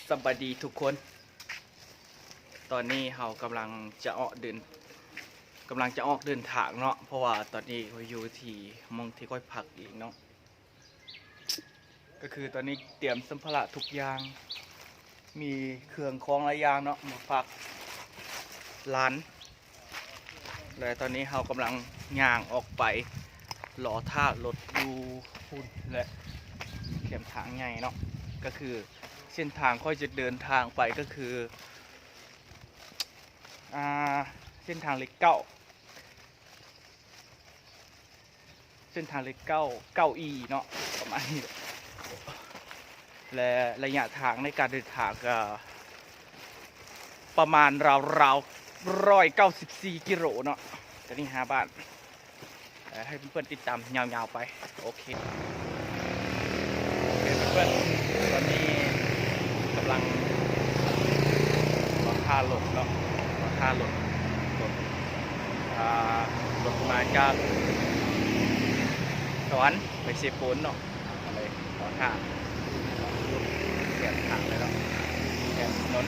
ສະບາຍດີທຸກຄົນ. ຕອນນີ້ເຮົາກຳລັງຈະອອກເດີນ ກຳລັງຈະອອກເດີນທາງເນາະ, ເພາະວ່າຕອນນີ້ຂ້ອຍຢູ່ທີ່ ໝ່ອງທີ່ຂ້ອຍພັກເອງເນາະ. ກໍຄືຕອນນີ້ຕຽມສຳພາລະທຸກຢ່າງ, ມີເຄື່ອງຂອງຫຼາຍຢ່າງເນາະ ມາຝາກຫຼານ. ແລະ ຕອນນີ້ເຮົາກຳລັງຍ່າງອອກໄປ ລໍຖ້າລົດຢູ່ພຸ້ນແຫຼະ ແຄມທາງໃຫຍ່ເນາະ. ກໍຄືເສັ້ນທາງຂ້ອຍຈະເດີນທາງໄປກໍຄື ອ່າ ເສັ້ນທາງເລກເກົ້າ ເສັ້ນທາງເລກເກົ້າ ເກົ້າອີເນາະ ປະມານນີ້. ແລະ ໄລຍະທາງໃນການເດີນທາງກໍປະມານລາວໆ ຮ້ອຍເກົ້າສິບສີ່ກິໂລເນາະ. ຕອນນີ້ຫ້າບ້ານ ເອີ ໃຫ້ເພື່ອນໆຕິດຕາມຍາວໆໄປ. ໂອເຄ ເພື່ອນໆ ຕອນນີ້ກຳລັງລໍຖ້າລົດເນາະ ລໍຖ້າລົດ ລົດ ອ່າ ລົດມາຈາກສະຫວັນໄປເຊໂປນເນາະ. ກໍເລີຍຂໍຖ້າຢູ່ແຄມທາງເລີຍເນາະ ແຄມຖະໜົນ.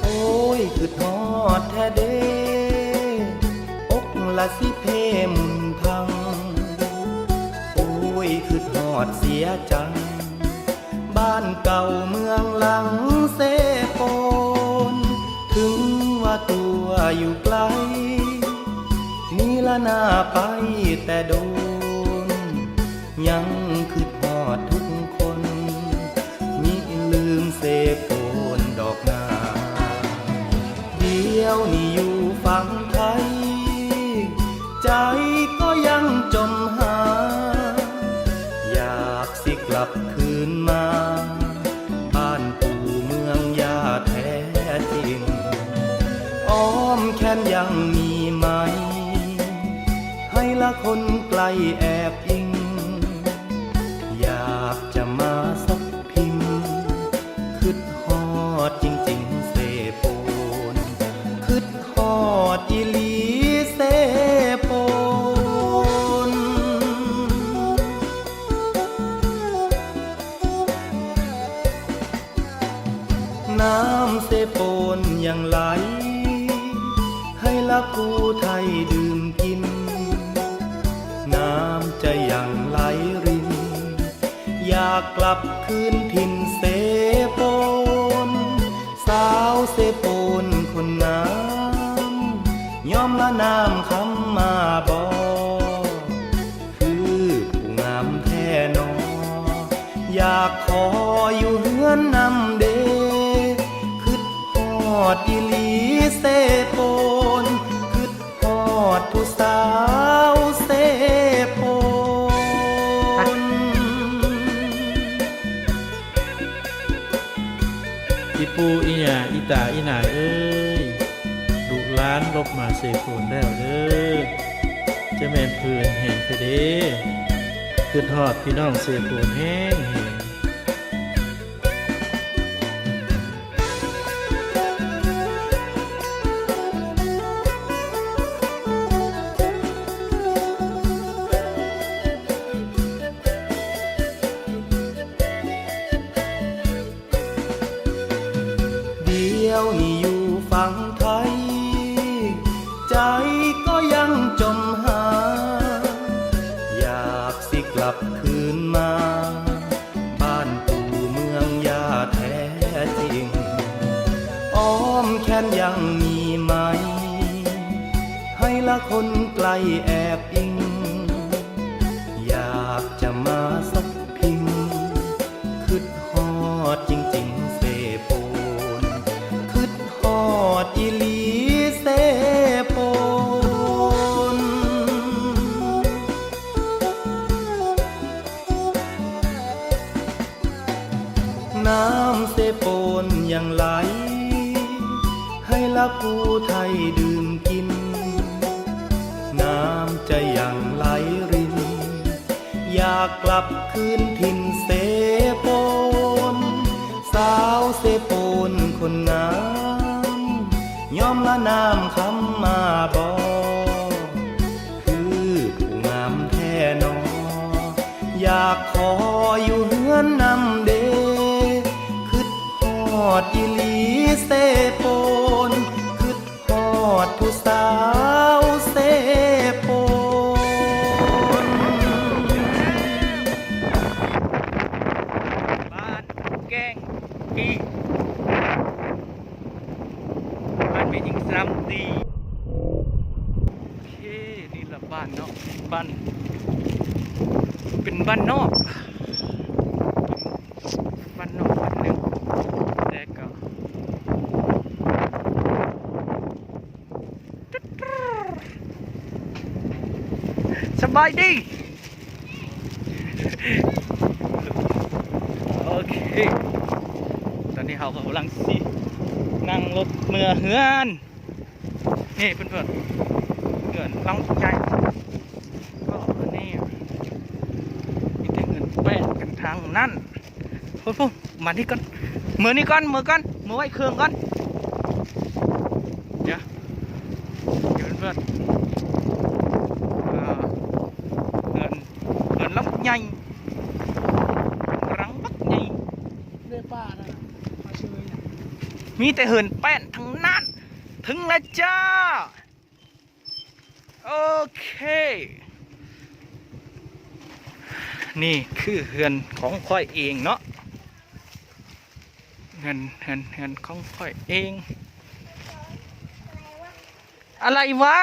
ໂອ້ຍ ຄຶດຮອດແທ້ເດ ອົກລະຊິເພໝຸ່ນພັງ ໂອ້ຍ ຄຶດຮອດເສຍຈັງ ບ້ານເກົ່າເມືອງຫຼັງເຊໂປນ. ເຖິງວ່າຕົວຢູ່ໄກ ນິລະນາໄປແຕ່ດົນ ຍັງຄຶດຮອດທຸກຄົນ ມິລືມເຊໂປນດອກນາ. ດຽວນີ້ຢູ່ຝັ່ງໄທ ໃຈກໍຍັງຈົມຫາ ຢາກຊິກລັບຄືນມາ ບ້ານປູ່ເມືອງຍ່າແທ້ຈິງ ອ້ອມແຂນຍັງມີໄໝ ໃຫ້ລະຄົນໃກ້ແອບອີງ ຢາກຈະມາສົບພິມ ຄຶດຮອດຈິງໆເຊໂປນ ຄຶດຮອດອີ່ຫຼີເຊໂປນ. ນ້ຳເຊໂປນຍັງໄຫຼ ໃຫ້ລະຜູ້ໄທດື່ມກິນ ນ້ຳໃຈຍັງໄຫຼລິນ ຢາກກັບຄືນຖິ່ນເຊໂປນ. ສາວເຊໂປນຄົນງາມ ຍອມລະນ້ຳຄຳມາບໍ່ ຄືຜູ້ງາມແທ້ໜໍ ຢາກຂໍຢູ່ເຮືອນນຳເດ ຄຶດຮອດອີ່ຫຼີເຊໂປນ ຄຶດຮອດຜູ້ສາວເຊໂປນ. ອີ່ປູ່ ອີ່ຍ່າ ອີ່ຕາ ອີ່ນາຍເອີຍ ລູກຫຼານລົບມາເຊໂປນແລ້ວເດີ ຈະແມ່ນເພີນແຮງແທ້ເດ ຄຶດຮອດພີ່ນ້ອງເຊໂປນແຮງໆ. ດຽວນີ້ຢູ່ຝັ່ງໄທ ໃຈກໍຍັງຈົມຫາ ຢາກຊິກັບຄືນມາ ບ້ານປູ່ເມືອງຍ່າແທ້ຈິງ ອ້ອມແຂນຍັງມີໄໝ ໃຫ້ລະຄົນໃກ້ແອບອີງ ຢາກຈະມາສົບພິງ ຄຶດຮອ ອດຈິງໆ ເຊໂປນ ຄຶດຮອດອີ່ຫຼີ ເຊໂປນ. ນ້ຳເຊໂປນຍັງໄຫຼ ໃຫ້ລະຜູ້ໄທດື່ມກິນ ນ້ຳໃຈຍັງໄຫຼລິນ ຢາກກັບຄືນຖິ່ນເຊໂປນ. ສາວເຊໂປນຄົນງາມ ຍອມລະນ້ຳຄຳມາບໍ່? ຄືຜູ້ງາມແທ້ໜໍ ຢາກຂໍຢູ່ເຮືອນນຳເດ. ຄຶດຮອດອີ່ຫຼີເຊໂປນ ຄຶດຮອດຜູ້ສາວເຊໂປນ. ບ້ານແກ້ງກີ ບ້ານແມ່ຍິງສາມຕີ. ໂອເຄ ນີ້ລະບ້ານເນາະ ບ້ານ ເປັນບ້ານນອກ ບ້ານນອກບ້ານໜຶ່ງ ແຕ່ກໍ ສະບາຍດີ. ໂອເຄ ຕອນນີ້ເຮົາກໍກຳລັງຊິນັ່ງລົດເມືອເຮືອນ. ນີ້ເພື່ອນໆ ເຮືອນຫຼັງໃຫຍ່ ກໍອັນນີ້ມີແຕ່ເຮືອນແປ້ນກັນທັງນັ້ນ. ພຸ້ນໆ ມານີ້ກ່ອນ ເມືອນີ້ກ່ອນ ເມືອກ່ອນ ເມືອໄວ້ເຄື່ອງກ່ອນ. ດຽວ ດຽວເພື່ອນໆ ເອີ ເຮືອນ ເຮືອນຫຼັງໃຫຍ່ ຫຼັງບັກໃຫຍ່ ເດີປ່ານັ້ນນະ ມາເຊີຍນະ ມີແຕ່ເຮືອນແປ້ນທັງນັ້ນ. ເຖິງແລ້ວຈ້າ. ໂອເຄ ນີ້ຄືເຮືອນຂອງຂ້ອຍເອງເນາະ ເຮືອນ ເຮືອນ ເຮືອນຂອງຂ້ອຍເອງ. ອະໄລວະ?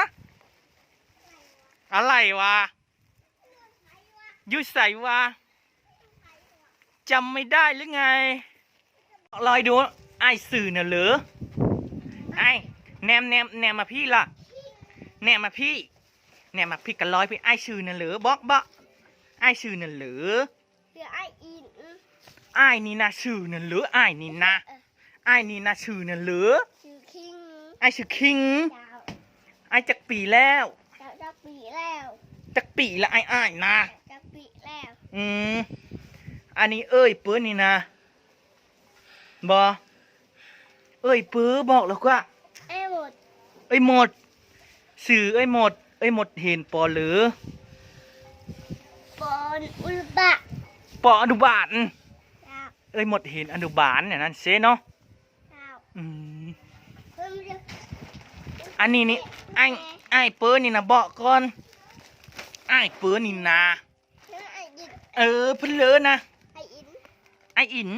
ອະໄລວະ? ຢູ່ໃສວະ? ຈຳໄມ່ໄດ້ຫຼືໄງ? ລອຍດູ ອ້າຍຊື່ນະເລີ? ອ້າຍ ແນມ ແນມ ແນມມາພີ້ລະ ແນມມາພີ້ ແນມມາພີ້ກະລອຍພີ້. ອ້າຍຊື່ນະເລີ? ບອກ ບອກ ອ້າຍຊື່ນະເລີ? ຊື່ອ້າຍອິນ. ອ້າຍນີ້ນະຊື່ນະເລີ? ອ້າຍນີ້ນະ ເອີ ອ້າຍນີ້ນະຊື່ນະເລີ? ຊື່ຄິງ. ອ້າຍຊື່ຄິງ. ເຈົ້າ. ອ້າຍຈັກປີແລ້ວ? ເຈົ້າ ຈັກປີແລ້ວ? ຈັກປີລະອ້າຍ ອ້າຍນະ? ຈັກປີແລ້ວ? ອືມ ອັນນີ້ເອີຍເປີນີ້ນະ ບໍ່ ເອີຍເປີ ບອກລະກວ່າ ເອີຍໝົດ. ເອີຍໝົດ ຊື່ເອີຍໝົດ. ເອີຍໝົດຮຽນປໍເລີ? ປໍອະນຸບານ. ປໍອະນຸບານ. ເຈົ້າ. ເອີຍໝົດຮຽນອະນຸບານ ແນວນັ້ນເຊເນາະ. ເຈົ້າ. ອືມ ອັນນີ້ນີ້ ອ້າຍ ອ້າຍເປີນີ້ນະ ບອກກ່ອນ ອ້າຍເປີນີ້ນະ. ເອີ ເພິ່ນເລີນະ ອ້າຍອິນ. ອ້າຍອິນ.